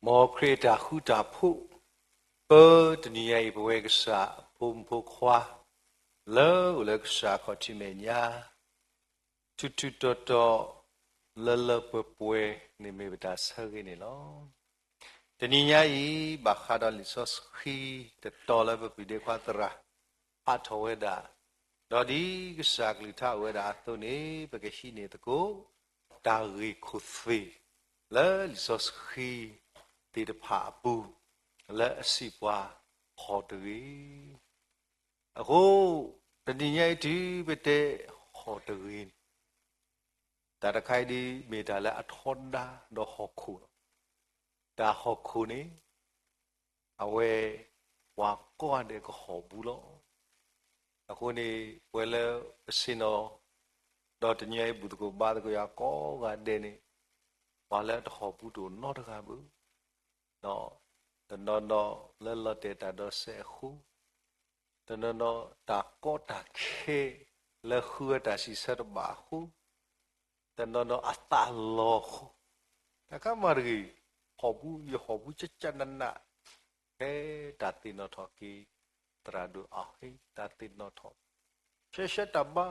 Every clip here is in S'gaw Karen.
မ်ခရံာ်အတၢ်ဃူတၢ်ဖိး, ပတနံၤညါအံၤ ပဝဲကစၢ်အဖိမုၣ်ဖိခွါ လၢအိၣ်လၢကစၢ်ခီၣ်ထံးမဲာ်ညါ ထူးထူးတီၤတီၤ လၢလၢပှဲၤပှဲၤန့ၣ် မ့ၢ်ပတၢ်ဆၢဂ့ၤန့ၣ်လီၤ. တနံၤညါအံၤ ဘၣ်ဃးဒီးလံာ်စီဆှံ တတီၤလၢပပုၢ်ဒ့ခွါသရၣ် ဟးထီၣ်ဝဲဒၣ်, ဒီးဒ်ကစၢ်ကလုၢ်ကထါအိၣ်ဝဲဒၣ်အသိးန့ၣ် ပကဟံးန့ၢ်သကိး တၢ်ဂ့ၢ်ခိၣ်သ့ၣ် လၢလံာ်စီဆှံ သ့ၣ်တဖၣ်အပူၤ လၢအစံးပှၤ ဟီၣ်တဂ့ၤ. အဃိ တနံၤညါအံၤ တုၤပတဲဟီၣ်တဂ့ၤန့ၣ် တၢ်တခါအံၤဒ် မ့ၢ်တၢ်လၢအထီဒါဒီးဟီၣ်ခိၣ်လီၤ. တၢ်ဟီၣ်ခိၣ်န့ၣ် အဝဲ ပှၤကိးဂၤဒဲးကဟီၣ်ဘူးလီၤ. အဃိန့ၣ် ပဝဲလၢပဆ့ၣ်နီၤ ဒီးတနံၤညါအံၤ ဘူၣ်သကိးဘါသကိးယွၤကိးဂၤဒဲးန့ၣ် ပှၤလၢအတဟီၣ်ဘူးတအိၣ်နီတဂၤဘၣ်. တနီၤနီၤလၢလီၤတဲာ်တၢ်ဒီးစဲးအဃိ, တနီၤနီၤတၢ်ကီတၢ်ခဲ လၢဃုဝဲတၢ်စံးဆၢတဘၣ်အဃိ, တနီၤနီၤအသးလီၤအဃိ, တၢ်ကမၣ်တဂ့ၤ, ဟီၣ်ဘူး ယဟီၣ်ဘူးကၠၢ်ကၠၢ်နးနး, ဖဲတၢ်သ့ၣ်နီၣ်ထီၣ်က့ၤ သရၣ်ဒိၣ်အဟ့ၣ် တၢ်သ့ၣ်နီၣ်ထီၣ် ရှဲရှဲတၢ်ဘါ,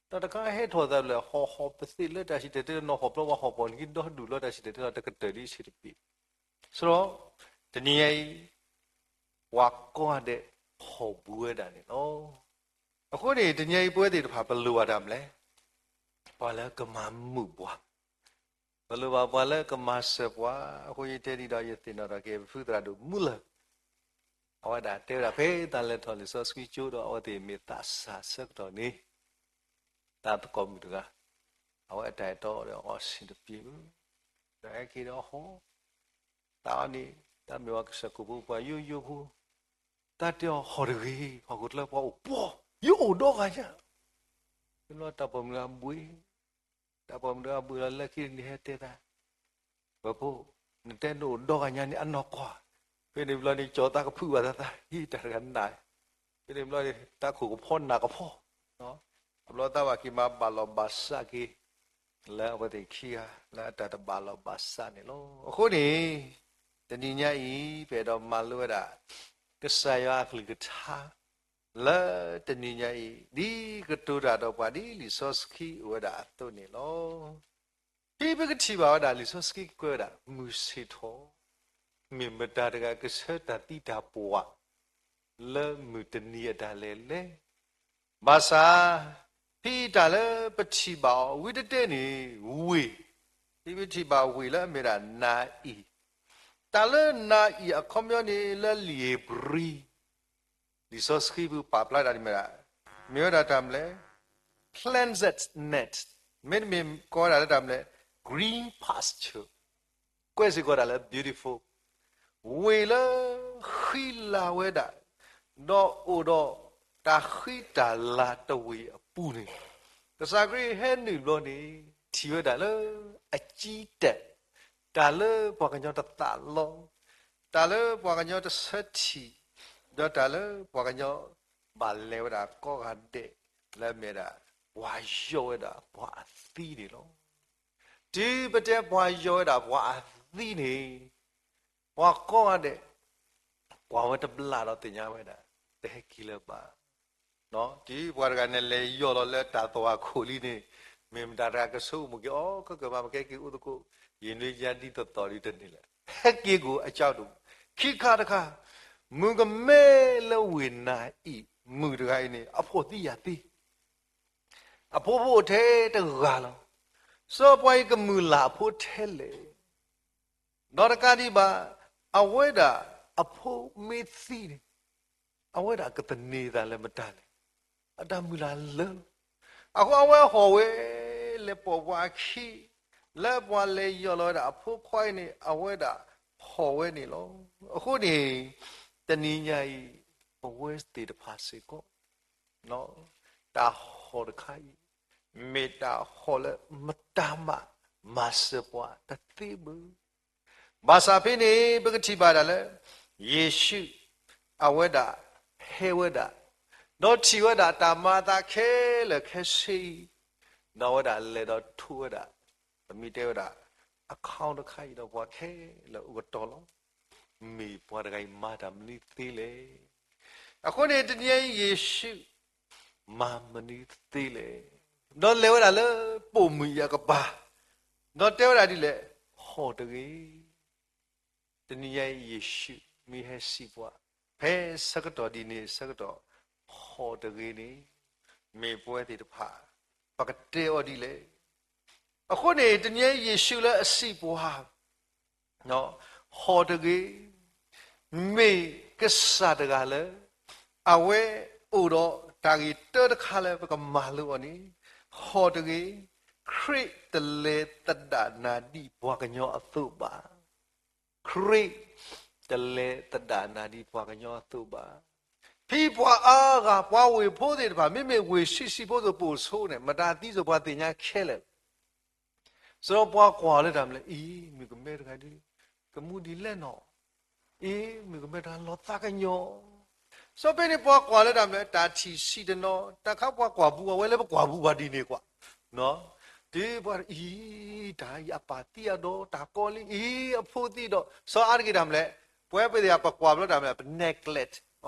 တၢ်တခါဟဲထီၣ်သးလၢ ဟီၣ်ဟီၣ်ပသ့ၣ်လၢတၢ်စံၣ်တဲၤတဲလီၤ ဟီၣ်ပျီဝဲဟီၣ်ပီၣ်န့ၣ်က့ဒီဒူၣ်လီၤ တၢ်စံၣ်တဲၤတဲလီၤ တကတၢၢ်ဒ်ဆ့တပ့ၤ, စရီ တနံၤညါအံၤ ပှၤကိးဂၤဒဲး ဟီၣ်ဘူးဝဲဒၣ်န့ၣ်လီၤ. အဃိန့ၣ် တနံၤညါအံၤ ပဝဲသ့ၣ်တဖၣ် ပလိၣ်ဘၣ်တၢ်မနုၤလဲၣ်. ပှၤလၢကမၤမုာ်ပှၤ, ပလိၣ်ဘၣ်ပှၤလၢကမၤစၢၤပှၤ. အဃိယတဲဒ်ဒီး ယသ့ၣ်နီၣ်ထီၣ်က့ၤ ပဖုသရၣ်ဒိၣ်မူလၢာ် အဝဲဒၣ်တဲဝဲဒၣ် ဖဲတၢ်လဲၤထီၣ်လံာ်စီဆှံကၠိဒီး အဝဲသ့ၣ်မ့ၢ်သးစၢ်ဆၢကတီၢ်န့ၣ် တၢ်သကိးမုၣ်တဂၤ အဝဲအတၢ်အဲၣ်တီဒီးအီၤဆ့ၣ်တပ့ၤ, ဒီးဟဲက့ၤဒီးဟီၣ်, တၢ်အီၤန့ၣ် တၢ်မ့ၢ်ဝဲကစၢၢ်ခိၣ်ဖိပှၤယိယိဖိ, တၢ်တဲအီၤဟီၣ်တဂ့ၤ, ဟီၣ်ခိၣ်ချၢပှၤအိၣ်ပှီၢ်, ယအိၣ်ဒီဂၤညါ, ဖဲလီၤတၢ်ပိာ်မုၣ်တဂၤဘှံး, တၢ်ပိာ်မုၣ်တဂၤဘှံးလီၤ လၢခံတနံၤဟဲတဲသး ပဖိ, နတဲနအိၣ်ဒီဂၤညါန့ၣ် အနီၢ်ကီၢ်, ဖဲန့ၣ်ဘျီန့ၣ် ကၠီၤသးကဖုးဘၣ်သးသး ဟံးတၢ်တဂၤနၤ, ဖဲန့ၣ်ဘျီန့ၣ် တၢ်ခိၣ်ကဖီနၢ်ကဖီ, အဘျီသးဘၣ်က့ၤမၤဘၣ်လီၤဘၣ်စးက့ၤ လၢအဝဲသ့ၣ်ခံဂၤ လၢအတၢ်တဘၣ်လီၤဘၣ်စးန့ၣ်လီၤ. အဃိန့ၣ် တနံၤညါအံၤ ပအဲၣ်ဒိးမၤလိဝဲဒၣ် ကစၢ်ယွၤအကလုၢ်ကထါ လၢတနံၤညါအံၤ ဒ်ကတိၤတၢ်ဒီးပှၤဒ်လံာ်စီဆှံအိၣ်ဝဲဒၣ်အသိးန့ၣ်လီၤ. ဖဲပကထံၣ်ဘၣ်ဝဲဒၣ်လံာ်စီဆှံကကွဲးဝဲဒၣ် မုၢ်ဆ့ၣ်ထီၣ် မ့ၢ်မတၤတဂၤကဆၢတၢ်သံတၢ်ပှၢ် လၢမုၢ်တနံၤအတၢ်လဲၤလဲၤ, ဘၣ်ဆၣ် ဖဲတၢ်လၢပထံၣ်ဘၣ်အီၤ ဝံတတဲန့ၣ် ဝ့ၢ်, ဖဲပထံၣ်ဘၣ်ဝ့ၢ်လၢအမ့ၢ်ဒၣ်နၤအံၤ, တၢ်လၢနၤအံၤအခီပညီန့ၣ် လၢလံာ်ဧ့ၤဘြံၤ လံာ်စီဆှံပူၤပာ်ဖျါတၢ်န့ၣ်မ့ၢ်ဒၣ်, မ့ၢ်ဝဲဒၣ်တၢ်မနုၤလဲၣ်, planted net, မ့တမ့ၢ်ကိးဝဲဒၣ်လၢတၢ်မနုၤလဲၣ်, green pasture, ကွဲးစ့ၢ်ကီးတၢ်လၢ beautiful, ဝ့ၢ်လၢဃံလၤဝဲဒၣ်, ဒီးအိၣ်ဒီးတၢ်ဃံတၢ်လၤတဝ့ၢ်အပူၤန့ၣ်, ကစၢ်ခရံာ်ဟဲနုာ်ဘျီန့ၣ် ထံၣ်ဝဲဒၣ်လၢအကံတၢၢ်, တၢ်လၢပှၤကညီတသးလီ, တၢ်လၢပှၤကညီတဆၢထံၣ်, ဒီးတၢ်လၢပှၤကညီဘၣ်လဲၤဝဲဒၣ်ကိးဂၤဒဲး, လၢအမ့ၢ်ဒၣ် ပှၤယီၢ်ဝဲဒၣ်ပှၤအသံန့ၣ်လီၤ. တုၤပတဲပှၤယီၢ်ဝဲဒၣ်ပှၤအသံန့ၣ်, ပှၤကိးဂၤဒဲး ကွၢ်ဝဲတဘျီဒီးသ့ၣ်ညါဝဲဒၣ် တဟဲက့ၤလၢၤဘၣ်. တုၤပှၤတဂၤန့ၣ်လဲၤယီၢ်လီၤလၢတၢ်သွၣ်ခိၣ်လံန့ၣ်, မ့ၢ်မတၤတဂၤကဆိကမိၣ်က့ၤအီၤ ခဲကမၤပကဲက့ၤအိၣ်သကိး, ယနွံယါဒ်သိးသိးဒ်တန့ၢ်လၢၤ, ဟဲက့ၤကအိၣ်အကၠီဒိၣ်, ခံခါတခါ, မုၣ်ကမဲလၢဝ့ၢ်နၤအံၤ, မုၣ်တဂၤအံၤန့ၣ် အဖိၣ်သံယာ်သံ အဖိဖိအိၣ်ထဲတဂၤလီၤ. စီၤပှၤအံၤကမုာ်လၤအဖိထဲလဲၣ်. ဒီးတကးဒံးဘၣ်, အဝဲဒၣ်အဖိမ့ၢ်သံန့ၣ်, အဝဲဒၣ်ကသန့ၤသးလၢမတၤလဲၣ်. အတၢ်မုၢ်လၢ်လၢလီၤ. အဃိအဝဲဟီၣ်ဝဲ လဲၤပိာ်ပှၤအခံ, လၢပှၤလဲၤယီၢ်လီၤဝဲဒၣ်အဖိခွါအံၤန့ၣ် အဝဲဒၣ်ဟီၣ်ဝဲန့ၣ်လီၤ. အဃိန့ၣ် တနံၤညါအံၤ ပဝဲသ့ၣ်တဖၣ်စ့ၢ်ကီး တၢ်ဟီၣ်တခါအံၤ မ့ၢ်တၢ်ဟီၣ်လၢမတၤမး မၤစၢၤပှၤတသ့ဘၣ်. ဘၣ်ဆၣ်ဖဲန့ၣ် ပကထံၣ်ဘၣ်ဒၣ်လၢ ယ့ၣ်ၡူး အဝဲဒၣ်ဟဲဝဲဒၣ်, ဒီးထံၣ်ဝဲဒၣ်တၢ်မၤအသးခဲလၢာ်ခဲဆ့အံၤ, ဒီးအဝဲဒၣ်လဲၤဒီးထိးဝဲဒၣ်, ပမ့ၢ်တဲဝဲဒၣ် account တခါအံၤဒီးပှၤခဲလၢာ်အိၣ်ကတီၤလီၤ. မ့ၢ်ပှၤတဂၤအံၤမၤတၢ်မနုၤသ့လဲၣ်. အဃိန့ၣ် တနံၤအံၤယ့ၣ်ၡူး မၤမနုၤသ့လဲၣ်. ဒီးလဲၤဝဲဒၣ်လၢပိာ်မုၣ်အံၤအကပၤ, ဒီးတဲဝဲဒၣ်ဒ်လဲၣ်, ဟီၣ်တဂ့ၤ. တနံၤညါအံၤ ယ့ၣ်ၡူးမ့ၢ်ဟဲစံးပှၤ ဖဲဆၢကတီၢ်ဒ်န့ၣ်အဆၢကတီၢ်, ဟီၣ်တဂ့ၤန့ၣ် မ့ၢ်ပဝဲသ့ၣ်တဖၣ် ပကတဲအီၤဒ်လဲၣ်. အဃိန့ၣ် တနံၤညါအံၤယ့ၣ်ၡူးလၢအစံးပှၤ ဟီၣ်တဂ့ၤ, မ့ၢ်ကစၢ်တဂၤလၢ အဝဲအိၣ်ဒီးတၢ်ဂ့ၢ်တၢတခါလၢပကမၤလိအီၤန့ၣ်, ဟီၣ်တဂ့ၤ, ခရံာ်တလဲၤသဒၣ်နၤဒ်ပှၤကညီအသိးဘၣ်. ခရံာ်တလဲၤသဒၣ်နၤဒ်ပှၤကညီအသိးဘၣ်. ဖဲပှၤအါဂၤ ပှၤဝ့ၢ်ဖိသ့ၣ်တဖၣ် မ့မ့ၢ်ဝ့ၢ်ဆံးဆံးဖိသိးပိာ်ဆိန့ၣ် မတၤသံစိၤပှၤသ့ၣ်ညါခဲလၢာ် စီၤပှၤကွၢ်လၢတၢ်မနုၤလဲၣ်, အံၤ မုၣ်ကမဲတဂၤဒ် ကမူဒ်လဲၣ်နီၤ, အံၤ မုၣ်ကမဲတဂၤလီၤသးကညီၤ. စီၤပ့န့ၣ်ပှၤကွၢ်လၢတၢ်မနုၤလဲၣ်, တၢ်ထံၣ်ဆံးတနီၤ, တၢ်ခါပှၤကွၢ်ဘူးအဝဲလၢပကွၢ်ဘူးပှၤဒ်န့ၣ်ကွၢ်, တုၤပှၤအံၤ တၢ်အံၤအပၢ်သံအဒီး တၢ်ကီလံ, အံၤ အဖိသံဒီး စီၤအါတက့ၢ်တၢ်မနုၤလဲၣ်, ပဝဲပသ့ၣ်ညါပကွၢ်ဘျီတၢ်မနုၤလဲၣ်, ပ neglect,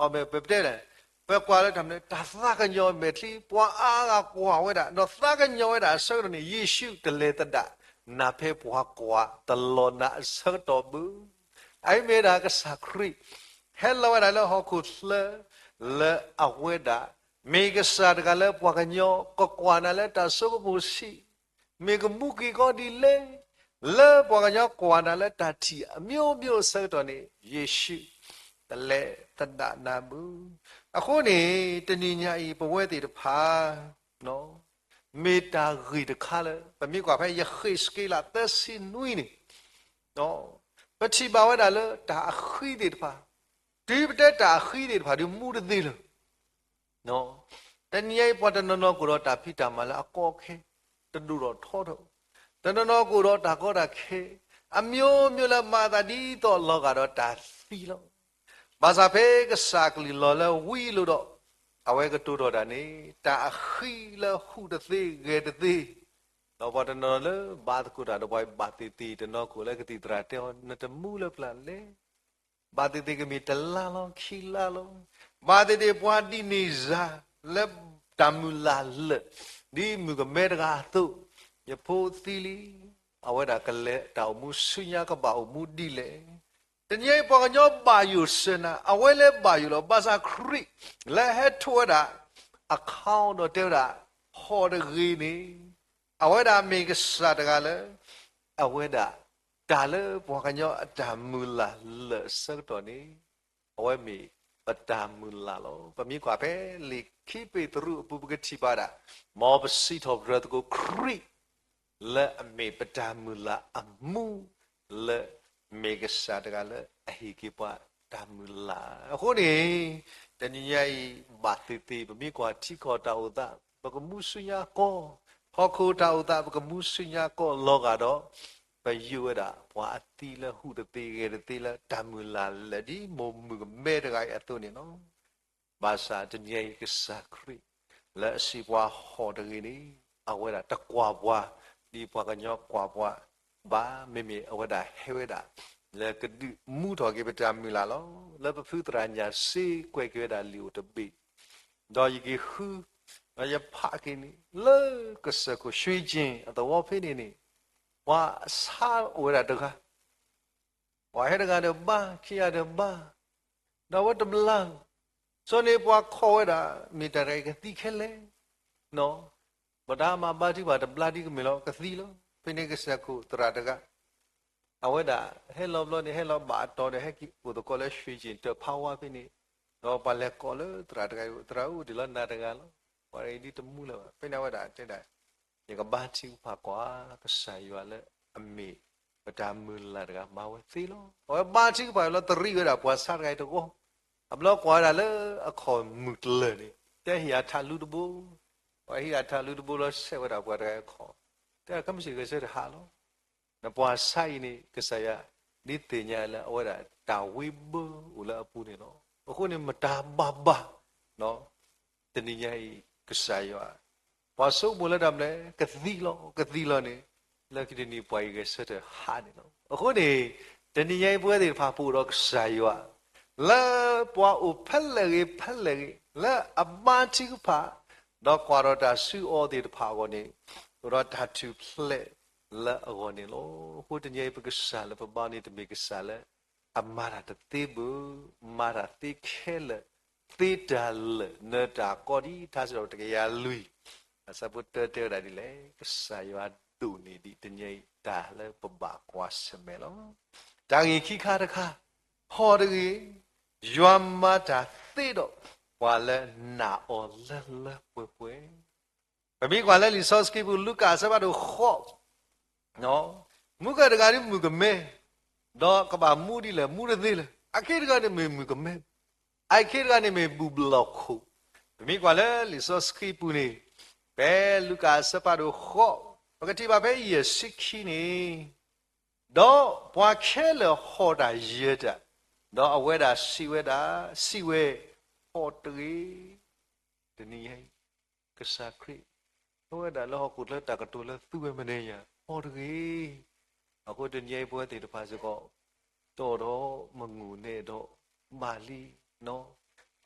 ပတဲလဲၣ်, ပကွၢ်လၢတၢ်မနုၤလဲၣ်, တၢ်သးကညီၤမဲာ်ချံ ပှၤအါဂၤကွၢ်ဝဲဒၣ် ဒီးသးကညီၤဝဲဒၣ်အဆၢကတီၢ်န့ၣ် ယ့ၣ်ၡူးတလဲၤသဒၣ်နၤဖဲပှၤကွၢ်တလီၤနၤအဆၢကတီၢ်ဘၣ်. အအံၤမ့ၢ်ဝဲဒၣ်ကစၢ်ခရံာ် ဟဲလီၤဝဲဒၣ်လၢဟီၣ်ခိၣ်ချၢ လၢအဝဲဒၣ် မ့ၢ်ကစၢ်တဂၤလၢပှၤကညီကကွၢ်နၤလၢတၢ်ဆိကမိၣ်ဆံး, မ့ၢ်ကမူက့ၤကီဒ်လဲၣ်, လၢပှၤကညီကွၢ်နၤလၢတၢ်ထံၣ်အမျိုးမျိုးအဆၢကတီၢ်န့ၣ် ယ့ၣ်ၡူးတလဲၤသဒၣ်နၤဘၣ်. အဃိန့ၣ် တနံၤညါအံၤ ပဝဲသ့ၣ်တဖၣ် မ့ၢ်တၢ်ဂ့ၢ်တခါလၢ ပမ့ၢ်ကွၢ်ဖဲယဃ့းစက့လး သၢဆံနွံန့ၣ် ပထံၣ်ဘၣ်ဝဲဒၣ်လၢတၢ်အဃံသ့ၣ်တဖၣ်, တုၤပတဲတၢ်အဃံသ့ၣ်တဖၣ်ဒီး မူတသ့လၢၤ. တနံၤညါအံၤ ပှၤတနီၤနီၤကအိၣ်ဒီးတၢ်ဖံးတၢ်မၤလၢအကီအခဲ တဒိၣ်ထီၣ်ထီထီၣ်, တနီၤနီၤကအိၣ်ဒီးတၢ်ကီတၢ်ခဲ အမျိုးမျိုးလၢမၤအသးဒ်သိးလီၤဂာ်ဒီးတၢ်သံလီၤ. ဘၣ်ဆၣ်ဖဲကစၢ်ကလုၢ်လီၤလၢဝံအလိၤဒီး အဝဲကတိၤထီၣ်တၢ်န့ၣ် တၢ်အဃံလၢဟူးတသ့ဂဲၤတသ့ ဒီးပှၤတနီၤလၢဘါသကိးတၢ်ဒီးပှၤဘၣ်သ့ၣ်သ့ၣ် တနီၤကအိၣ်လၢကသံၣ်သရၣ်တဲအီၤ နတမူလၢပျၢ်လဲၣ်. ဘၣ်သ့ၣ်သ့ၣ်ကမ့ၢ်တလါလီၤ ခံလါလီၤ. ဘၣ်သ့ၣ်သ့ၣ်ပှၤဒ်န့ၣ်စ့ၢ် လၢတၢ်မုၢ်လၢ်လၢာ် ဒ်မုၣ်ကမဲတဂၤအသိး, ယဖိသံလံ, အဝဲဒၣ်ကလဲၤတၢ်အိၣ်မူဆူညါကဘၣ်အိၣ်မူဒ်လဲၣ်. တနံၤအံၤပှၤကညီဘၣ်ယိၣ်စၢၤနၤ အဝဲလၢဘၣ်ယိၣ်လီၤ. ဘၣ်ဆၣ်ခရံာ် လၢဟဲထိးဝဲဒၣ် အခီဒီးတဲဝဲဒၣ် ဟီၣ်တဂ့ၤန့ၣ် အဝဲဒၣ်မ့ၢ်ကစၢ်တဂၤလၢ အဝဲဒၣ် တၢ်လၢပှၤကညီအတၢ်မုၢ်လၢ်လၢာ်အဆၢကတီၢ်န့ၣ် အဝဲမ့ၢ်ပတၢ်မုၢ်လၢ်လီၤ. ပမ့ၢ်ကွၢ်ဖဲလံာ်ခံပ့းတရူးအပူၤ ပကထံၣ်ဘၣ်ဒၣ် မ်ပစံးထီၣ်ပတြၢၤသကိးခရံာ် လၢအမ့ၢ်ပတၢ်မုၢ်လၢ်အမူ လၢမ့ၢ်ကစၢ်တဂၤလၢအဟ့ၣ်က့ၤပှၤတၢ်မုၢ်လၢ်. အဃိန့ၣ် တနံၤညါအံၤ ဘၣ်သ့ၣ်သ့ၣ် ပမ့ၢ်ကွၢ်ထံကီၢ်တၢ်အိၣ်သး ပကမူဆူညါကီၢ်, ဟီၣ်ခိၣ်တၢ်အိၣ်သး ပကမူဆူညါကီၢ်လီၤဂာ်ဒီး ပယုၢ်ဝဲဒၣ် ပှၤအသံလၢဟူးတသ့ဂဲၤတသ့လၢတၢ်မုၢ်လၢ်လၢာ် ဒ်မိၢ်မုၣ်ကမဲတဂၤအံၤအသိးန့ၣ်လီၤ. ဘၣ်ဆၣ်တနံၤအံၤကစၢ်ခရံာ် လၢအစံးပှၤဟီၣ်တဂ့ၤန့ၣ် အဝဲဒၣ်တကွၢ်ပှၤ ဒ်ပှၤကညီကွၢ်ပှၤဘၣ်, မ့မ့ၢ်အဝဲဒၣ်ဟဲဝဲဒၣ် လၢကဒုးမူထီၣ်က့ၤပတၢ်မုၢ်လၢ်လီၤ. လၢပဖုသရၣ်ညၣ်စ့ကွဲးက့ၤဝဲဒၣ်လံာ်အိၣ်တဘ့ၣ်, ဒီးယက့ၤဃု ဒီးယဖးက့ၤန့ၣ် လၢကစၢၢ်ခိၣ် ရွှေကျင် အသဝီဖဲန့ၣ်န့ၣ် ပှၤဆါအိၣ်ဝဲဒၣ်တဂၤ ပှၤဟဲတဂၤဒီးဘါ ခံဂၤဒီးဘါ, ဒီးအဝဲတဘျါ, စီၤန့ၣ်ပှၤခိးဝဲဒၣ် မ့ၢ်တၢ်တဂၤအံၤကသံခဲလၢာ်, ပတၢ်မၤဘါထုကဖၣ်တဘျါဒ်ကမ့ၢ်လီၤ ကသံလီၤ. ဖဲန့ၣ်ကစၢၢ်ခိၣ်သရၣ်တဂၤ အဝဲဒၣ်ဟဲလီၤဘျီန့ၣ် ဟဲလီၤဘၣ်အတီၤဒီး ဟဲက့ၤအိၣ်သကိးလၢ ရွှေကျင် တၢ်ဖးဝါဖဲန့ၣ်, ဒီးပှၤလဲၤကိးလၢသရၣ်တဂၤအံၤ သရၣ်ဧၢ အိၣ်ဒံးလီၤနၤတဂၤလီၤ. ပှၤအံၤဒ်တမူလၢၤဘၣ်. ဖဲန့ၣ်အဝဲဒၣ်တဲဒၣ် ယကဘါထုကဖၣ်ကွၢ် ကစၢ်ယွၤလၢအမ့ၢ်ပတၢ်မုၢ်လၢ်တဂၤ မၤဝဲသ့လီၤ. အဝဲဘါထုကဖၣ်ဝဲလီၤ တရံးဝဲဒၣ်ပှၤဆါတဂၤအံၤတဂီၢ်, အဘျီကွၢ်ဝဲဒၣ်လၢအခီၣ်မုၢ်ကျၢၤန့ၣ် တဲဟ့ၣ်အထးလူတဘိ, ပှၤဟ့ၣ်အထးလူတဘိလီၤ ဆဲးဝဲဒၣ်ပှၤတဂၤအခီၣ်, တဲဒၣ်ခဲမုၢ်ဆ့ၣ်ဂဲၤဆၢထၢၣ်ဟးလီၤ. နပှၤဆါအံၤန့ၣ် ကစၢ်ယွၤ ဒ်သ့ၣ်ညါလၢအဝဲဒၣ်တၢ်ဝံဘၢအိၣ်လၢအပူၤန့ၣ်လီၤ. အဃိန့ၣ်မတၤဘၣ်ဘၣ် တနံၤညါအံၤ ကစၢ်ယွၤ ပှၤဆိကမိၣ်လၢတၢ်မနုၤလဲၣ် ကသံလီၤ ကသံလီၤန့ၣ် လၢခံတနံၤပှၤအံၤဂဲၤဆၢထၢၣ်ဟးန့ၣ်လီၤ. အဃိန့ၣ် တနံၤညါအံၤပဝဲသ့ၣ်တဖၣ်ပအိၣ်ဒီးကစၢ်ယွၤ လၢပှၤအိၣ်ဖဲလဲၣ်ဂ့ၤဖဲလဲၣ်ဂ့ၤ လၢအမါထံကဖၣ် ဒီးကွၢ်ဒီးတၢ်ဆူအီၤသ့ၣ်တဖၣ်အဂီၢ်န့ၣ် အိၣ်ဒီးတၢ်ထူၣ်ဖျဲးလၢအဂီၢ်န့ၣ်လီၤ. အဃိတနံၤအံၤပကစၢ်လၢပဘါန့ၣ် တမ့ၢ်ကစၢ်လၢ အမၤတၢ်တသ့ဘၣ်, မၤတၢ်သ့ခဲလၢာ်, သ့တၢ်လၢာ်, နၢၤတၢ်ကီဒ်ထါစံးထီၣ်ပတြၢၤတကယၤလွံၢ် အဆၢဖိတၢတဲဝဲဒၣ်ဒ်လဲၣ်, ကစၢ်ယွၤဒိၣ်န့ၢ်ဒံးတနံၤအံၤတၢ်လၢပဘၣ်ကွၢ်ဆၢၣ်မဲာ်လီၤ. တၢ်ဂ့ၢ်ခံခါတခါ, ဟီၣ်တဂ့ၤ, ယွၤမၤတၢ်သ့ဒီး ပှၤလၢနာ်အီၤလၢလၢပှဲၤပှဲၤ ပမ့ၢ်ကွၢ်လၢလံာ်စီဆှံပူၤ လူၤကၣ်အဆၢဖးဒိၣ်ဃိး, မုၢ်ကၢၢ်တဂၤဒ်မုၣ်ကမဲ, ဒီးကဘၣ်မူဒ်လဲၣ်, မူတသ့လၢၤ. အခံတဂၤန့ၣ်မ့ၢ်မုၣ်ကမဲ, အခံတဂၤန့ၣ်မ့ၢ်ဘူၣ်ဘျီၣ်ခိၣ်. ပမ့ၢ်ကွၢ်လၢလံာ်စီဆှံပူၤန့ၣ်, ဖဲလူၤကၣ်အဆၢဖးဒိၣ်ဃိး, ပကထံၣ်ဘၣ်ဖဲယဲၢ်ဆံခံန့ၣ်, ဒီးပှၤခဲလၢာ်ဟီၣ်တၢ်ယဲၢ်တၢ်, ဒီးအဝဲဒၣ်စံးဝဲဒၣ်, စံးဝဲ, ဟီၣ်တဂ့ၤ. တနံၤညါအံၤ, ကစၢ်ခရံာ် အဝဲဒၣ်လၢဟီၣ်ခိၣ်ချၢတၢ်ကတိၤလၢသူဝဲမနုၤညါ, ဟီၣ်တဂ့ၤ. အဃိတနံၤညါအံၤပဝဲသ့ၣ်တဖၣ်စ့ၢ်ကီး, တအိၣ်ဒီးမုၢ်နံၤန့ၣ်ဒီး ဘၣ်လံ,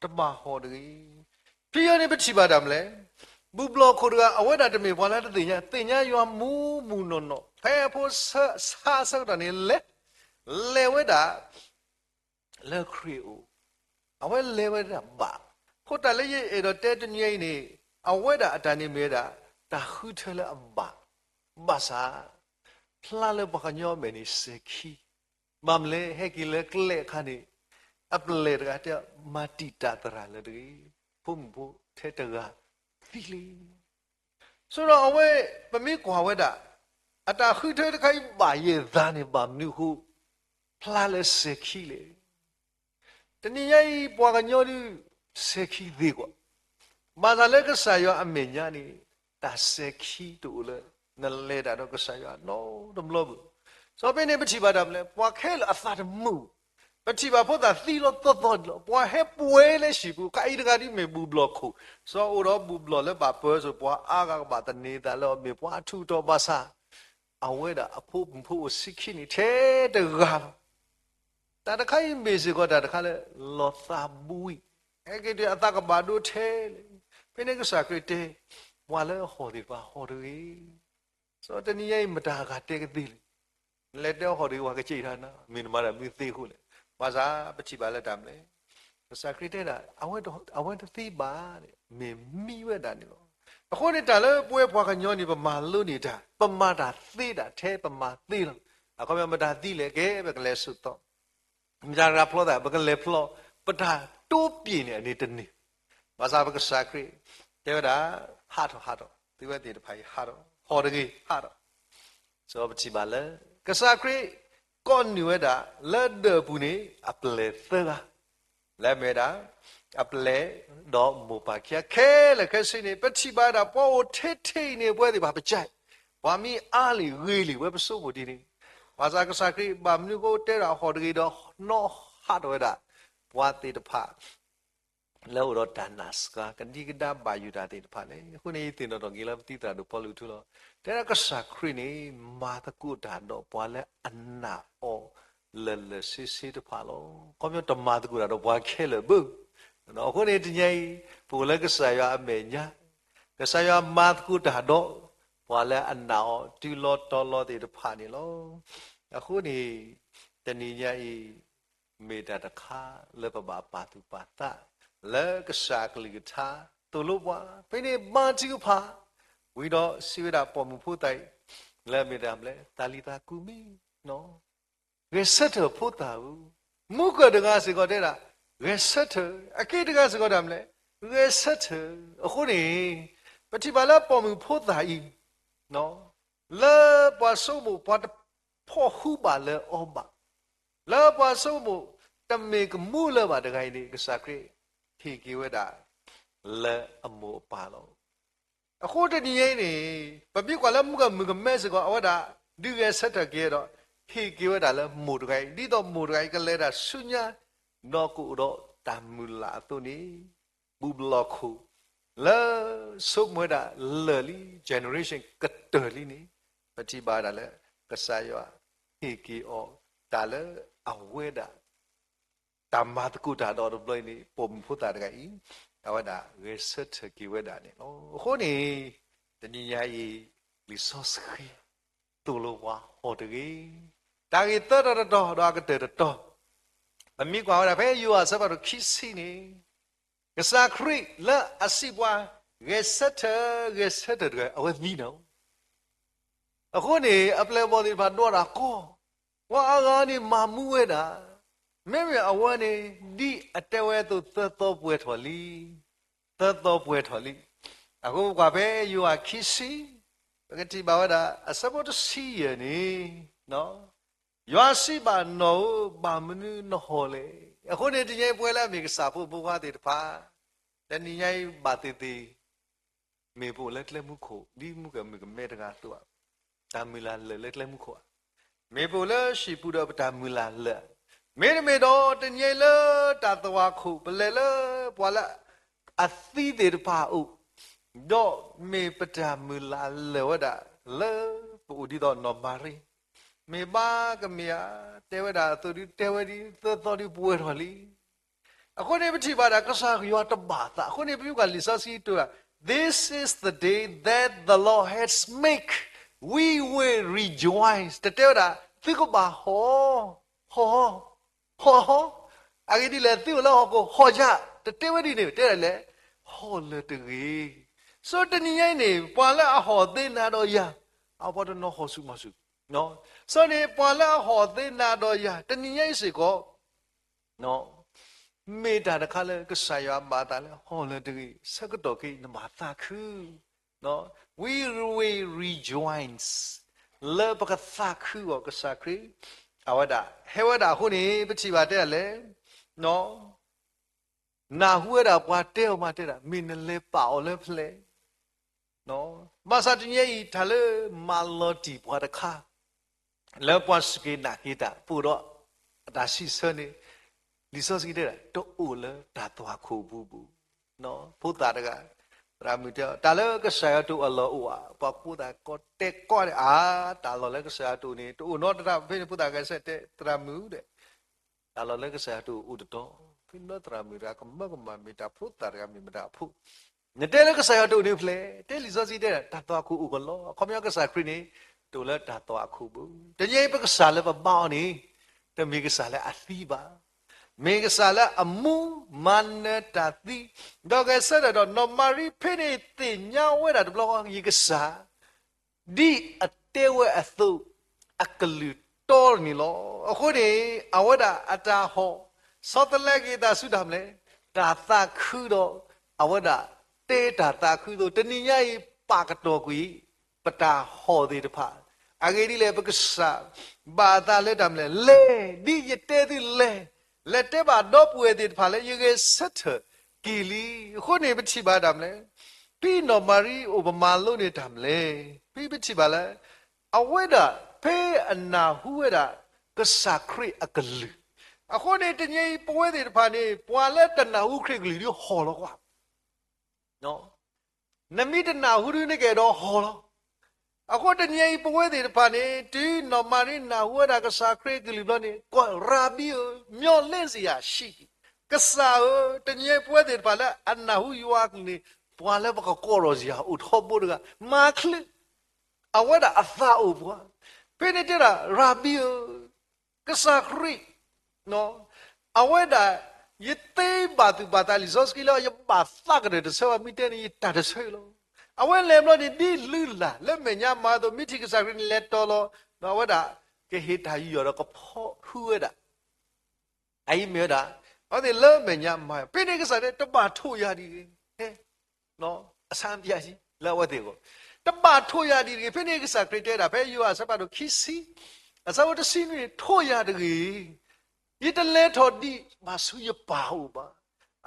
တဘၣ်ဟီၣ်တဂ့ၤ. ဖဲအံၤန့ၣ်ပထံၣ်ဘၣ်တၢ်မနုၤလဲၣ်, ဘူၣ်ဘျီၣ်ခိၣ်တဂၤ အဝဲဒၣ်တမ့ၢ်ပှၤလၢတသ့ၣ်ညါ, သ့ၣ်ညါယွၤမူးမူးနီၢ်နီၢ်, ဖဲအဖိဆါအဆၢကတီၢ်န့ၣ်လဲၤ, လဲၤဝဲဒၣ် လၢခရံာ်အအိၣ်, အဝဲလဲၤဝဲဒၣ်ဘၣ်. အဃိတၢ်လၢယအဲၣ်ဒိးတဲတနံၤအံၤန့ၣ်, အဝဲဒၣ်အတၢ်န့ၣ်မ့ၢ်ဝဲဒၣ် တၢ်ဃုထၢလၢအဘၣ်, ဘၣ်ဆၣ် ဖျါလၢပှၤကညီအမဲာ်န့ၣ်စဲၤခံ, ဘၣ်မနုၤလဲၣ်, ဟဲက့ၤလၢကျဲအခါန့ၣ်, အပျဲၢ်တဂၤတဲ မၤတံာ်တာ်သရၣ်လၢတဂ့ၤ, ဖိမုၣ်ဖိထဲတဂၤသံလံ ဆိဒီးအဝဲ, ပမ့ၢ်ကွၢ်ဝဲဒၣ်, အတၢ်ဃုထၢတခါအံၤဘၣ်ယဲၢ်သးန့ၣ် ဘၣ်မနုၤအဃိ, ဖျါလၢစဲၤခံလဲၣ်. တနံၤညါအံၤပှၤကညီဒုး စဲၤခံသ့ကွၢ်, ဘၣ်ဆၣ်လၢကစၢ်ယွၤအမဲာ်ညါန့ၣ်, တၢ်စဲၤခံတအိၣ်လၢ နလဲၤတၢ်ဒီးကစၢ်ယွၤနီတဘျီဘၣ်. စီၤပ့န့ၣ်ပထံၣ်ဘၣ်တၢ်မနုၤလဲၣ်, ပှၤခဲလၢာ်အသးတမုာ် ပထံၣ်ဘၣ်ဖိသၣ်သံလီၤသီသီန့ၣ်လီၤ. ပှၤဟဲပှဲၤလၢဟံၣ်ပူၤ, ခါအံၤတဂၤဒ်မ့ၢ်ဘူၣ်ဘျီၣ်ခိၣ်, စီၤအိၣ်ဒီးဘူၣ်ဘျီၣ်လၢဘၣ်ပၢဆူၣ်, ပှၤအါဂၤကဘၣ်သန့ၤသးလၢအမ့ၢ်ပှၤအထူးအတီၤဘၣ်ဆၣ်, အဝဲဒၣ်အဖိမုၣ်ဖိအိၣ်ဆံခံန့ၣ်ထဲတဂၤလီၤ. တၢ်တခါအံၤမ့ၢ်စ့ၢ်ကီးတၢ်တခါလၢ လီၤသးဘှံး, ဟဲက့ၤတုၤအသးကဘၣ်ဒိထဲလဲၣ်. ဖဲန့ၣ်ကစၢ်ခရံာ်တဲ, ပှၤလၢအဟီၣ်သ့ၣ်တဖၣ်ဟီၣ်တဂ့ၤ. စီၤတနံၤညါအံၤမတၤအဂၤတဲကသ့လဲၣ်. နလဲၤတဲအီၤဟီၣ်တဂ့ၤ ပှၤကစံးတၢ်နၤ, မ့ၢ်နမၤတၢ်မနုၤသ့အဃိလဲၣ်. ဘၣ်ဆၣ်ပထံၣ်ဘၣ်လၢတၢ်မနုၤလဲၣ်, ကစၢ်ခရံာ်တဲဒၣ်, အဝဲတသ့ဘၣ်, မ့ၢ်မံဝဲဒၣ်န့ၣ်လီၤ. အဃိန့ၣ်တၢ်လၢပဝဲပှၤကညီန့ၣ် ပမၤလိန့ၢ်တၢ်, ပမၤတၢ်သ့ဒၣ်ထဲပမၤသ့လီၤ. အခီပညီမတၤသံလဲၣ်, ကဲပကလဲၤဆိးသီ မတၤရၤဖျီသး ပကလဲၤဖျီ, ပတၢ်တိပျံၤန့ၣ်အန့ၣ်တန့ၢ်. ဘၣ်ဆၣ်ပကစၢ်ခရံာ် တဲဝဲဒၣ်, ဟးထီၣ်ဟးထီၣ်, သုဝဲသ့ၣ်တဖၣ်အံၤဟးထီၣ်, ဟီၣ်တဂ့ၤ ဟးထီၣ်. စီၤပထံၣ်ဘၣ်လၢ ကစၢ်ခရံာ် ကိးနုာ်ဝဲဒၣ် လၢဒၢးပူၤန့ၣ် အပျဲၢ်သၢဂၤ လၢအမ့ၢ်ဝဲဒၣ် အပျဲၢ်ဒီးမိၢ်ပၢ်ခံဂၤ ခဲလၢာ်ခဲဆ့န့ၣ် ပထံၣ်ဘၣ်ဝဲဒၣ် ပှၤအိၣ်ထဲထဲအံၤန့ၣ် ပဝဲသ့ၣ်တဖၣ်ပကဲ, ပှၤမ့ၢ်အါလံာ်ဂ့ၤလံာ် ပဝဲပဆိကမိၣ်ဒ်န့ၣ်, ဘၣ်ဆၣ်ကစၢ်ခရံာ်ဘၣ်မနုၤဃိတဲဒၣ်ဟီၣ်တဂ့ၤဒီး နီၢ်ဟးထီၣ်ဝဲဒၣ် ပှၤသ့ၣ်တဖၣ် လၢအိၣ်ဒီးတၢ်နာ်စှၤ ကဒံကဒါဘၣ်ယိၣ်တၢ်သ့ၣ်တဖၣ်န့ၣ်, အဃိန့ၣ် ယသ့ၣ်နီၣ်ထီၣ်က့ၤလၢပသံသရၣ်ဒိၣ်ပီလူးထူလီၤ. တဲဒၣ်ကစၢ်ခရံာ်န့ၣ် မၤသကိးတၢ်ဒီးပှၤလၢအနာ်အီၤလၢာ်လၢာ်ဆ့ဆ့တဖၣ်လီၤ. ခီပညီတမၤသကိးတၢ်ဒီးပှၤခဲလၢာ်ဘၣ်. အဃိန့ၣ်တနံၤအံၤ ပအိၣ်လၢကစၢ်ယွၤအမဲာ်ညါ, ကစၢ်ယွၤမၤသကိးတၢ်ဒီး ပှၤလၢအနာ်အီၤတုၤလီၤတီၤလီၤသ့ၣ်တဖၣ်န့ၣ်လီၤ. အဃိန့ၣ် တနံၤညါအံၤ မ့ၢ်တၢ်တခါလၢပဘၣ်ပာ်သူၣ်ပာ်သး လၢကစၢ်အကလုၢ်ကထါ သိၣ်လိပှၤ ဖဲန့ၣ်ဘါထုကဖၣ် ဝံၤဒီးစံးဝဲဒၣ်ပိာ်မုၣ်ဖိသၣ်အံၤ လၢအမ့ၢ်တၢ်မနုၤလဲၣ် တၤလံၤသၤကူၤမံ, ဂဲၤဆၢထၢၣ်ဖိသၣ်ဧၢ. မုၣ်ကၢၢ်တဂၤစ့ၢ်ကီးတဲဒၣ် ဂဲၤဆၢထၢၣ်, အခံတဂၤစ့ၢ်ကီးတၢ်မနုၤလဲၣ် ဂဲၤဆၢထၢၣ်. အဃိန့ၣ် ပထံၣ်ဘၣ်လၢပိာ်မုၣ်ဖိသၣ်အံၤ လၢပှၤဆိကမိၣ် ပှၤတဖီၣ်ဃုဘၣ်လၢအီၤဘၣ်, လၢပှၤဆိကမိၣ် တမ့ၢ်ကမူလၢၤဘၣ်တဂၤအံၤန့ၣ် ကစၢ်ခရံာ်ဟ့ၣ်က့ၤဝဲဒၣ် လၢအမိၢ်အပၢ်လီၤ. အဃိတနံၤအံၤန့ၣ် ပမ့ၢ်ကွၢ်လၢမုၣ်ကၢၢ်မုၣ်ကမဲစ့ၢ်ကီး အဝဲဒၣ်ဒုးဂဲၤဆၢထၢၣ်က့ၤဒီး ဟ့ၣ်က့ၤဝဲဒၣ်လၢမိၢ်တဂၤအံၤ ဒ်သိးမိၢ်တဂၤအံၤကလဲၤတၢ်ဆူညါ ဒီးကအိၣ်ဒီးတၢ်မုၢ်လၢ်အသိးန့ၣ် ဘူၣ်ဘျီၣ်ခိၣ် လၢဆိကမိၣ်ဝဲဒၣ်လၢာ်လံ generation ကတၢၢ်လံန့ၣ် ပထံၣ်ဘၣ်ဝဲဒၣ်လၢ ကစၢ်ယွၤဟ့ၣ်က့ၤအီၤ တၢ်လၢအဝဲဒၣ် တၢ်မၤသကိးတၢ်ဒီးတဘျီအံၤန့ၣ် ပိာ်မုၣ်ဖိသၣ်တဂၤအံၤ အဝဲဒၣ်ဂဲၤဆၢထၢၣ်က့ၤဝဲဒၣ်န့ၣ်လီၤ. အဃိန့ၣ် တနံၤညါအံၤ လံာ်စီဆှံ သိၣ်လိပှၤဟီၣ်တဂ့ၤ, တၢ်ဂ့ၢ်သၢတီၤတတီၤ ဒီးအကတၢၢ်တတီၤ, ပမ့ၢ်ကွၢ်ဝဲဒၣ်ဖဲယိၤဟၣ်အဆၢဖးဒိၣ်ခံဆံန့ၣ် ကစၢ်ခရံာ်လၢအစံးပှၤ ဂဲၤဆၢထၢၣ် ဂဲၤဆၢထၢၣ်တဂၤ အဝဲသံန့ၣ်လီၤ. အဃိန့ၣ် အပျဲၢ်အဘီၣ်သ့ၣ်တဖၣ်ဒွးတၢ်ကီ, ပှၤအါဂၤန့ၣ်မၤမူဝဲဒၣ်, မ့မ့ၢ်အဝဲန့ၣ် ဒ်အတဲဝဲအသိး သၢသီပှဲၤထီၣ်လံ, သၢသီပှဲၤထီၣ်လံ. အဃိပကွၢ်ဖဲယိၤဟၣ်ခံဆံ, ပကထံၣ်ဘၣ်ဝဲဒၣ် အဆၢဖိတဆံယဲၢ်န့ၣ် ယွၤစံးဘၣ်နီၢ်ဧၢ, ဘၣ်မနုၤနဟီၣ်လဲၣ်. အဃိန့ၣ် တနံၤအံၤပဝဲလၢအမ့ၢ်ကစၢ်ဖိအဖိခွါသ့ၣ်တဖၣ်, တနံၤညါအံၤဘၣ်သ့ၣ်သ့ၣ် မ့ၢ်ပအိၣ်လၢကျဲမုၢ်ခိၣ် ဒ်မုၢ်ကမုၢ်ကမဲတဂၤအသိးဧါ, တၢ်မုၢ်လၢ်လၢာ်လၢကျဲမုၢ်ခိၣ်ဧါ, မ့ၢ်ပအိၣ်လၢဟံၣ်ပူၤဒီးပတၢ်မုၢ်လၢ်လၢာ်, မ့တမ့ၢ်ဒီးတနံၤညါအံၤလၢတၢ်သဝၣ်ခိၣ် ပလဲၤလၢပှၤလၢအသံသ့ၣ်တဖၣ်အအိၣ်, ဒီးမ့ၢ်ပတၢ်မုၢ်လၢ်လၢာ်ဝဲဒၣ်လၢပအိၣ်ဒ်သိးနီၢ်မၤရံ မ့ၢ်ဘၣ်ကမ့ၢ်ဧါ, တဲဝဲဒၣ်အသိးဒု တဲဝဲဒ် သၢသီဒုပှဲၤထီၣ်လံ. အဃိန့ၣ် ပထံၣ်ဘၣ်ဒၣ်ကစၢ်ယွၤတဘၣ်သး, အဃိန့ၣ် ပမ့ၢ်ကွၢ်လံာ်စီဆှံတဲဝဲဒၣ်, This is the day that the Lord has made, we will rejoice. တတဲဝဲဒၣ် သုကဘၣ်ဟီၣ်, ဟီၣ်, ဟီၣ်, အဂ့ၢ်ဒ်လဲၣ် သုအိၣ်လၢဟီၣ်ခိၣ်ဟီၣ်ယၤ, တတဲဝဲဒ်န့ၣ် တဲဒၣ်လဲၣ်, ဟီၣ်လၢာ်တဂ့ၤ. ဆိတနံၤညါအံၤန့ၣ် ပှၤလၢအဟီၣ်သ့နၤဒီးယၤ, အပှၤတနီၤဟီၣ်ဆူၣ်မၤဆူၣ် ဆိန့ၣ် ပှၤလၢအဟီၣ်သ့နၤဒီးယၤ တနံၤညါအံၤစ့ၢ်ကီး မ့ၢ်တၢ်တခါလၢကစၢ်ယွၤဘၣ်သးလၢဟီၣ်လၢာ်တဂ့ၤ, ဆၢကတီၢ်ခဲအံၤနဘၣ်သးခု, we will rejoice, လၢပကသးခုအီၤ ကစၢ်ခရံာ် အဝဲဒၣ်ဟဲဝဲဒၣ်အဃိန့ၣ် ပထံၣ်ဘၣ်တဲဒၣ်လဲၣ် နၢ်ဟူဝဲဒၣ်ပှၤတဲအီၤမၤတဲဒၣ် မ့ၢ်နလဲၤပာ်အီၤလၢဖဲလဲၣ်, ဘၣ်ဆၣ်တနံၤညါအံၤ တၢ်လၢမၤလီၤတံၢ်ပှၤတခါ လၢပှၤစူၢ်က့ၤနာ်က့ၤတၢ် ပအိၣ်ဒီးအတၢ်စံးဆၢန့ၣ် လံာ်စီဆှံတဲဒၣ် တအိၣ်လၢတၢ်သွၣ်ခိၣ်အပူၤပူၤ, ဖိသၣ်တဂၤ သရၣ်မုၣ်တဲအီၤ တၢ်လၢကစၢ်ယွၤတအိၣ်အလီၢ်အိၣ်ဧါ, ပှၤဖိသၣ်ကိးတဲကိးန့ၣ် အါ တၢ်လီၢ်လၢကစၢ်ယွၤတအိၣ်န့ၣ် တအိၣ်နီတဂၤ ဖဲန့ၣ်ဖိသၣ်ဂဲၤဆၢထၢၣ်တဲ သရၣ်မုၣ်ဒီး တၢ်လီၢ်လၢကစၢ်ယွၤတအိၣ်အိၣ်တတီၤ, ဖဲန့ၣ်သရၣ်မုၣ်တဂၤကမၢကမၣ် မ့ၢ်တၢ်ဖိသၣ်တဂၤမ့ၢ်မတၤဖိ, နတဲလၢကစၢ်ယွၤတအိၣ်န့ၣ်ဖဲလဲၣ်, တဲလံာ်စီဆှံတဲဒၣ် တၢ်သွၣ်ခိၣ်အိၣ်ကလီ, အခီပညီကစၢ်ခရံာ်န့ၣ် တအိၣ်လၢတၢ်သွၣ်ခိၣ်ပူၤ, တနံၤအံၤပကစၢ်လၢပဘါအီၤန့ၣ် တမ့ၢ်ကစၢ်လၢအသံဘၣ်, မ့ၢ်ကစၢ်လၢအမူမၤနၢၤတၢ်သံ, ဒီးဂဲၤဆၢထၢၣ်ဒီး နီၢ်မၤရံဖဲန့ၣ်သ့ၣ်ညါဝဲဒၣ်တဘျီဃီ ယကစၢ် ဒ်အတဲဝဲအသိး အကလုၢ်တီန့ၣ်လီၤ. အဃိန့ၣ် အဝဲဒၣ်အတၢ်ဟီၣ် ဆီတလဲက့ၤအသးဆူတၢ်မနုၤလဲၣ်, တၢ်သးခုဒီး အဝဲဒၣ်တဲတၢ်သးခုအသိး တနံၤညါအံၤ ပာ်ကတီၢ်ကွံာ် ပတၢ်ဟီၣ်သ့ၣ်တဖၣ်, အဂ့ၢ်ဒ်လဲၣ် ပကစၢ်ဘၣ်အသးလၢတၢ်မနုၤလဲၣ်, လဲၤ ဒ်ယတဲသုလဲၤ, လဲၤတဲဘၣ်ဒီပုၢ်ဝဲၢ်သ့ၣ်တဖၣ်လၢ ယဂဲၤဆၢထၢၣ်က့ၤလံ. အဃိန့ၣ် ပထံၣ်ဘၣ်တၢ်မနုၤလဲၣ်, ဖဲနီၢ်မၤရံအိၣ် ပမၤလိန့ၢ်တၢ်မနုၤလဲၣ်, ဖဲပထံၣ်ဘၣ်လၢ အဝဲဒၣ်ဖဲအနၢ်ဟူဝဲဒၣ် ကစၢ်ခရံာ်အကလုၢ်, အဃိန့ၣ် တနံၤအံၤပဝဲသ့ၣ်တဖၣ်န့ၣ် ပှၤလၢတနၢ်ဟူခရံာ်ကလုၢ်ဒုးဟီၣ်လီၤကွၢ် နမ့ၢ်တနၢ်ဟူဒုးနကအဲၣ်ဒိးဟီၣ်လီၤ. အဃိတနံၤအံၤပဝဲသ့ၣ်တဖၣ်န့ၣ် တုၤနီၢ်မၤရံနၢ်ဟူဝဲဒၣ်ကစၢ်ခရံာ်ကလုၢ်ဘျီန့ၣ် ကိးရၤဘံဧၢ, မျှော်လင့်စရာရှိ, ကစၢ်ဧၢ, တနံၤအံၤပဝဲသ့ၣ်တဖၣ်လၢအနၢ်ဟူယွၤကလုၢ်န့ၣ် ပှၤလၢပကကိးထီၣ်စ့ၢ်ကီးအိၣ်ထီဘိတဂၤ, မၤချုး အဝဲဒၣ်အသးအိၣ်ပှၤ, ဖဲန့ၣ်တဲဒၣ် ရၤဘံဧၢ, ကစၢ်ခရံာ် အဝဲဒၣ် ယသ့ဘၣ်သူၣ်ဘၣ်သးလံာ်စီဆှံလၢ ယဘၣ်သးကတၢၢ်တဆၢဘၣ် မ့ၢ်တဲန့ၣ် ယတၢ်တဆၢအံၤလီၤ. အဝဲလဲၤဘျီန့ၣ် ဒ်လုၢ်လၢ်လၢမဲာ်ညါမၤအသိး မ့ၢ်ထံၣ်ကစၢ်ခရံာ်န့ၣ် လဲၤတီၤလီၤ, အဝဲဒၣ်ကဟ့ၣ်တၢ်ယူးယီၣ်ဒီးကဖီၣ်ဟုဝဲဒၣ် အအံၤမ့ၢ်ဝဲဒၣ် အဝဲသ့ၣ်လၢမဲာ်ညါမၤ, ဖဲန့ၣ်ကစၢ်တဲ တဘၣ်ထိၣ်ယၤဒံးတဂ့ၤ, အဆၢပျးလၢအဝဲသ့ၣ်အဂီၢ်, တဘၣ်ထိၣ်ယၤဒံးတဂ့ၤ. ဖဲန့ၣ်ကစၢ်ခရံာ်တဲဒၣ် ဖဲယိၤဟၣ်အဆၢဖးဒိၣ်ခံဆံ အဆၢဖိတဆံနွံန့ၣ် ထိၣ်ယၤတဂ့ၤ, ယတလဲၤထီၣ်ဒံးဘၣ်ဆူယပၢ်အအိၣ်ဘၣ်.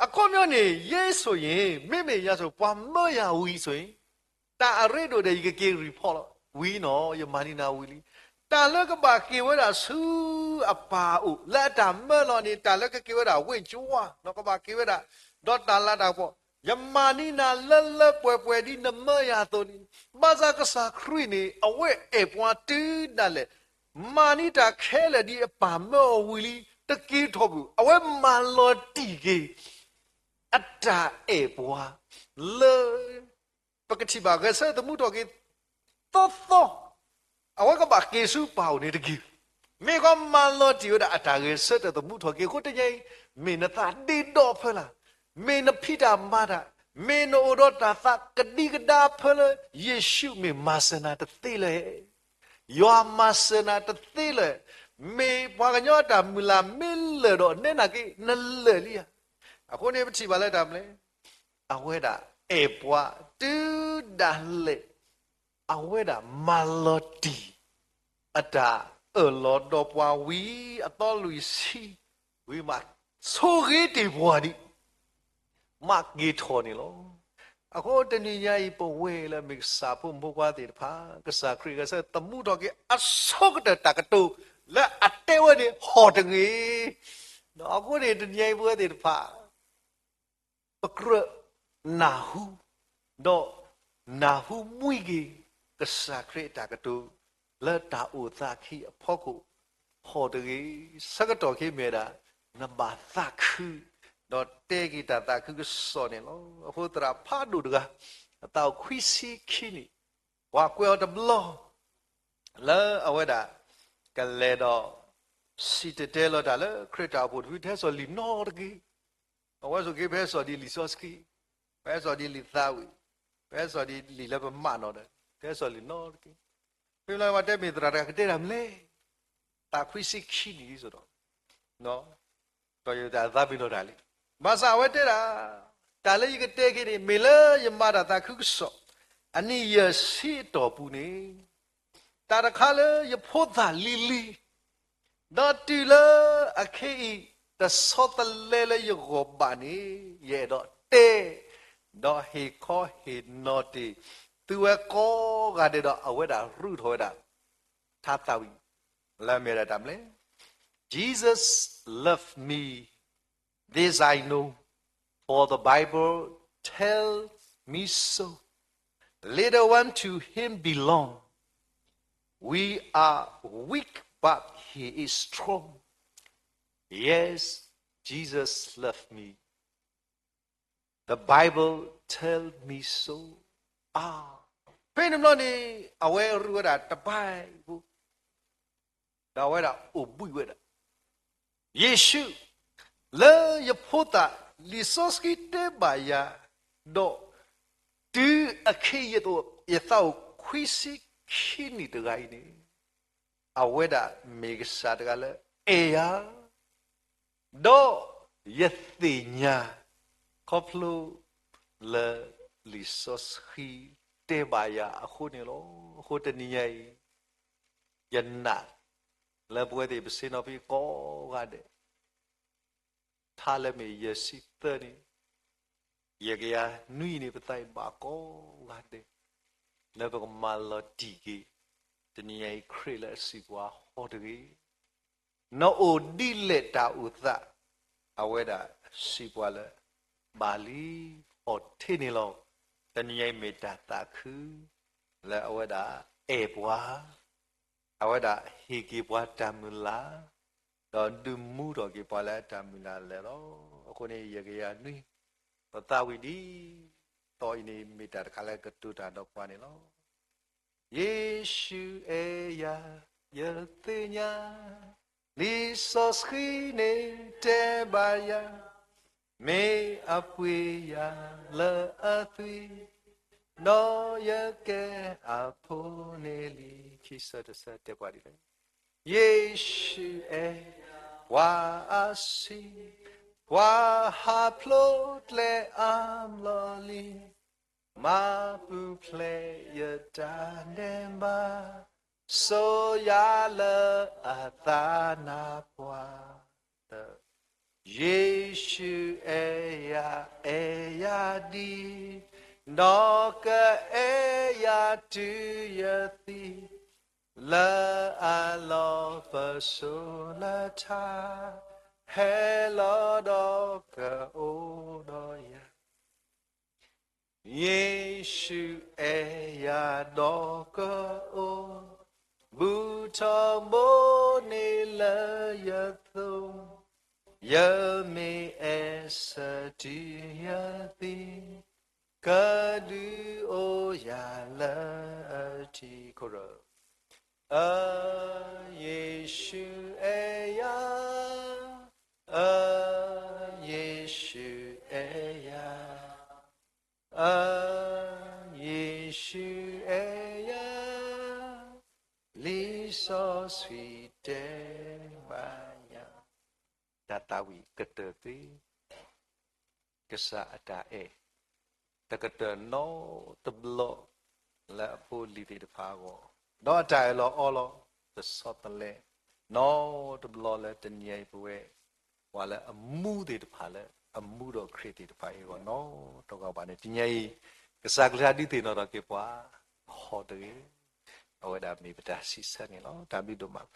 အခီပညီန့ၣ် ယဲအံၤဆိၣ်ဂ့ၤ မ့မ့ၢ်ယၤဆိၣ် ပှၤမၢယၤဝံၤဆိၣ်ဂ့ၤ တၢ်အရ့ဒိၣ်ဒီး ယကက့ၤ report လီၤ. ဝံၤနီၤ ယမၤန့ၢ်နၤဝံၤလံ. တၢ်လၢကဘၣ်က့ၤဝဲဒၣ်ဆူအပၢ်အအိၣ် လၢအတၢ်မၢလီၤန့ၣ် တၢ်လၢကက့ၤဝဲဒၣ် ဝ့ၢ်ကၠိဝါ ကဘၣ်က့ၤဝဲဒၣ် ဒီးတၢ်လၤတၢ်ကပီၤ ယမၤန့ၢ်နၤလၢလၢပှဲၤပှဲၤဒ်နမၢယၤအသိးန့ၣ်, ဘၣ်ဆၣ်ကစၢ်ခရံာ်န့ၣ် အဝဲအဲၣ်ပှၤတုၤဒၣ်လဲာ်, မၤန့ၢ်တၢ်ခဲလၢာ်ဒ်အပၢ်မၢအီၤဝံၤလံ, တက့ၤထီၣ်ဘၣ်, အဝဲမၤလီၤတံၢ်က့ၤ အတၢ်အဲၣ်ပှၤလၢ ပကထံၣ်ဘၣ် ဂဲၤဆၢထၢၣ်သမူထီၣ်က့ၤ သီသီ, အဝဲကဘၣ်က့ၤဆူပၢ်အိၣ်န့ၣ်တဂ့ၤ, မ့ၢ်ကီးမၤလီၤတံၢ်ဝဲဒၣ်အတၢ်ဂဲၤဆၢထၢၣ်သမူထီၣ်က့ၤအဃိတနံၤအံၤ, မ့ၢ်နသးဒ့ဒီဖဲလဲၣ်, မ့ၢ်နဖံးတၢ်မၤတၢ်, မ့ၢ်နအိၣ်ဒီးတၢ်သးကဒံကဒါဖဲလၢ ယ့ၣ်ၡူးမ့ၢ်မၤစၢၤနၤတသ့လၢၤ, ယွၤမၤစၢၤနၤတသ့လၢၤ, မ့ၢ်ပှၤကညီအတၢ်မုၢ်လၢ်မ့ၢ်လၢာ်ဒီးနဲနာ်က့ နလၢာ်လံဧါ. အဃိန့ၣ်ပထံၣ်ဘၣ်လၢတၢ်မနုၤလဲၣ်, အဝဲဒၣ်အဲၣ်ပှၤတုၤဒၣ်လဲာ်, အဝဲဒၣ်မၤလီၤတံၢ် အတၢ်အၢၣ်လီၤဒီးပှၤဝံၤအသီလွံၢ်ဆံ, ဝံၤမးဆိၣ်ဂ့ၤတ့ၢ်ပှၤဒံး မးက့ၤထီၣ်န့ၣ်လီၤ. အဃိတနံၤညါအံၤ ပဝဲလၢအမ့ၢ်ကစၢ်ဖိမုၣ်ဖိခွါသ့ၣ်တဖၣ်, ကစၢ်ခရံာ်ဂဲၤဆၢထၢၣ်သမူထီၣ်က့ၤအဆိကတၢၢ်တၢ်ကတိၤ လၢအတဲဝဲန့ၣ် ဟီၣ်တဂ့ၤ. ဒီးအဃိန့ၣ် တနံၤညါအံၤပဝဲသ့ၣ်တဖၣ် ပကြၢးနၢ်ဟူ, ဒီးနၢ်ဟူမှံက့ၤ ကစၢ်ခရံာ်အတၢ်ကတိၤ လၢတၢ်အိၣ်သးခံအဖီခိၣ် ဟီၣ်တဂ့ၤ. ဆၢကတီၢ်ခဲအံၤမ့ၢ်ဝဲဒၣ် နဘၣ်သးခု ဒီးတဲက့ၤတၢ်သးခုကစီၣ်န့ၣ်လီၤ. အဃိသရၣ်ဖးဒိၣ်တဂၤ အသးအိၣ်ခွံဆံခံနံၣ်, ပှၤကွဲးအီၤတဘျီ လၢအဝဲဒၣ် ကလဲၤဒီး စံၣ်တဲၤတဲလီၤတၢ်လၢခရံာ်တၢ်အိၣ်ဖှိၣ်တဖု တဟဲစိာ်လံာ်နီတက့ၢ်. အဝဲစိာ်က့ၤ ပဟဲစိာ်ဒ်လံာ်စီဆှံ, ပဟဲစိာ်ဒ်လံာ်သးဝံၣ်, ပဟဲစိာ်ဒ်လံာ်လၢပမၢနီၤဒီး တဟဲစိာ်လံာ်နီတက့ၢ်. ဖဲလၢပှၤတဲမ့ၢ်သရၣ်တဂၤကတဲတၢ်မနုၤလဲၣ်, သးခွံဆံခံနံၣ်ဒ်သိးဒီး ဒီးယသးပ့ၤနီၣ်တၢ်လံ. ဘၣ်ဆၣ်အဝဲတဲဒၣ်, တၢ်လၢယကတဲက့ၤန့ၣ် မ့ၢ်လၢယမၤတၢ်သးခုကစီၣ် အနံၣ်ယဲၢ်ဆံအတီၢ်ပူၤန့ၣ်, တၢ်တခါလၢယဖိသၣ်လံၤလံၤ, ဒီးတုၤလၢအခဲအံၤ တဆီတလဲလၢယဂီၢ်ဘၣ်န့ၣ်, ယအဲၣ်ဒိးတဲ ဒီးဟ့ၣ်ခီဟ့ၣ်နီၤတ့ၢ် သုဝဲကိးဂၤဒဲးဒီး အဝဲဒၣ်ရူၢ်ထီၣ်ဝဲဒၣ် ထါသးဝံၣ် လၢအမ့ၢ်ဝဲဒၣ်တၢ်မနုၤလဲၣ်, Jesus love me, this I know, for the Bible tell me so. Little one to him belong. We are weak, but he is strong. Yes, Jesus love me. The Bible tell me so. အါ, ဖဲန့ၣ်ဘျီန့ၣ် အဝဲရူၢ်ဝဲဒၣ်တဘၣ်ဘၣ် ဒီးအဝဲဒၣ်အိၣ်ဘှံးဝဲဒၣ်, ယ့ၣ်ၡူး, လၢယဖိသၣ် လံာ်စီဆှံတဲဘၣ်ယၤ, ဒီးတုၤအခဲအံၤ ယသးအိၣ်ခွံဆံခံနံၣ်တဂၤအံၤန့ၣ်, အဝဲဒၣ်မ့ၢ်ကစၢ်တဂၤလၢအဲၣ်ယၤ ဒီးယသ့ၣ်ညါ ခီဖျိလၢလံာ်စီဆှံတဲဘၣ်ယၤအဃိန့ၣ်လီၤ. အဃိတနံၤညါအံၤ ယနာ်လၢပဝဲသ့ၣ်ပဆ့ၣ်နီၤဖံကိးဂၤဒဲး ထါလၢမ့ၢ်ယဲၢ်ဆံသၢန့ၣ်, ယဲၢ်ကယၤနွံန့ၣ် ပသးအံၤဘၣ်ကိးဂၤဒဲး လၢပကမၤလီၤတံၢ်က့ၤ တနံၤညါအံၤခရံာ်လၢအစံးပှၤဟီၣ်တဂ့ၤ. နအိၣ်ဒ်လဲၣ်တၢ်အိၣ်သး အဝဲဒၣ်စံးပှၤလၢ ဘၣ်လံ ဟီၣ်တ့ၢ်န့ၣ်လီၤ. တနံၤညါအံၤမ့ၢ်တၢ်သးခု လၢအဝဲဒၣ်အဲၣ်ပှၤ, အဝဲဒၣ်ဟ့ၣ်က့ၤပှၤတၢ်မုၢ်လၢ်, ဒီးဒုးမူထီၣ်က့ၤပှၤလၢအတၢ်မုၢ်လၢ်လၢာ်လီၤ. အဃိန့ၣ် ယဲၢ်ကယၤနွံ ပသးဝံၣ်ဒ်သိးအံၤန့ၣ် မ့ၢ်တၢ်တခါလၢကတိၤတၢ်ဒီးပှၤန့ၣ်လီၤ. ယ့ၣ်ၡူးအဲၣ်ယၤ ယသ့ၣ်ညါ, လံာ်စီဆှံန့ၣ်တဲဘၣ်ယၤ, မ့ၢ်အပှ့ၤယၤလၢအသွံၣ်, ဒီးယကဲအဖိန့ၣ်လံ. ခံဆၢတဆၢတဲပှၤဒ်လဲၣ်. ယ့ၣ်ၡူးအဲၣ်ပှၤအဆံး, ပှၤဟးဖျိးကျဲအါဘျီလံ, မၤပူၤဖျဲးယတၢ်ဒဲးဘး, စိာ်ယၤလၢအသးနါပှၢ်. ယ့ၣ်ၡူးအဲၣ်ယၤ အဲၣ်ယၤဒံး, ဒီးကအဲၣ်ယၤတုၤယသံ, လၢအလီၢ်ပစိာ်လၢထါ, ဟဲလီၤဒီးကအိၣ်ဒီးယၤ. ယ့ၣ်ၡူးအဲၣ်ယၤဒီးကအိၣ်, ဘူးထီဘိန့ၣ်လၢယသိး, ယမ့ၢ်အဲၣ်ဆၢတုၤယသံ, ကဒုးအိၣ်ယၤလၢအထံခိၣ်ရၢ, အ ယ့ၣ်ၡူးအဲၣ်ယၤ, အ ယ့ၣ်ၡူးအဲၣ်ယၤ, အ ယ့ၣ်ၡူးအဲၣ်ယၤ, လံာ်စီဆှံတဲဘၣ်ယၤ, တၢ်သးဝံၣ်ကတၢၢ်သ့ ကစၢ်အတၢ်အဲၣ် တကတၢၢ်နီတဘျီလၢအဖိအလံၤသ့ၣ်တဖၣ်အဂီၢ်, ဒီးအတၢ်အၢၣ်လီၤအီလီၤ တဆီတလဲ နီတဘျီလၢတနံၤအံၤပဝဲ ပှၤလၢအမူသ့ၣ်တဖၣ်လၢအမူဒီးခရံာ်သ့ၣ်တဖၣ်အံၤအဂီၢ် နီတဂၤဘၣ်န့ၣ် တနံၤအံၤ ကစၢ်ကလုၢ်ဟဲဒုးသ့ၣ်နီၣ်ထီၣ်က့ၤပှၤ ဟီၣ်တဂ့ၤ, အဝဲဒၣ်မ့ၢ်ပတၢ်စံးဆၢန့ၣ်လီၤ. တၢ်ဘျုးဒိၣ်မး